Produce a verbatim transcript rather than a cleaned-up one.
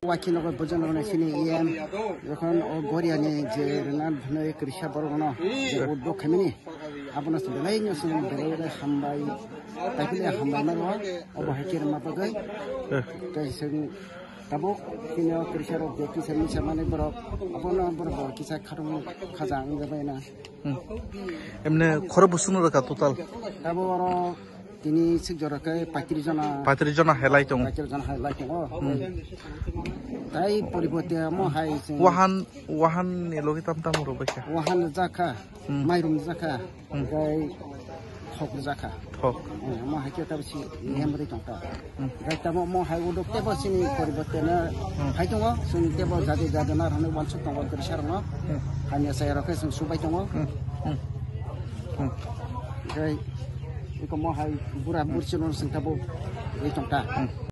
Wakhi nogo bujang nogo sini E M, jokhon o Goriani je rwna bwnai kwrwisa borok no je uddog khaimani, abono se belai no se belai belai hambai, taikhe hambai maro obo hai khe rwma bagwi. Tei se tabuk chini o kwrwisa rok je kisa misa mani borok, abono borok bo kisa khatung khaja wngjabai na. Hmm. Emne khoro busung rwkha total? Tabuk oro tini sik jora khe paitris jona. Paitris jona helai tongo. Paitris jona helai tongo. Hmm. Tai poribote mo hai sing. Wahan, wahan ni logi tam tam rw baikha. Wahan jakha, hmm, mairum jakha, hmm, tei thok jakha. Thok. Hmm, mo hai khe tabuk si yem ri tongkha. Hmm. Gai tamo mo hai uddog tebo sini poribote na, hmm, hai tongo, sini tebo jadi jadi na rwni wansuk tongo kwrwisa rwno. Hmm. Hamya saya rok khe sini subai tongo. Hmm. Hmm. Hmm. Gai iko mo hai bura bursi rwno sini tabo ri tongkha. Hmm.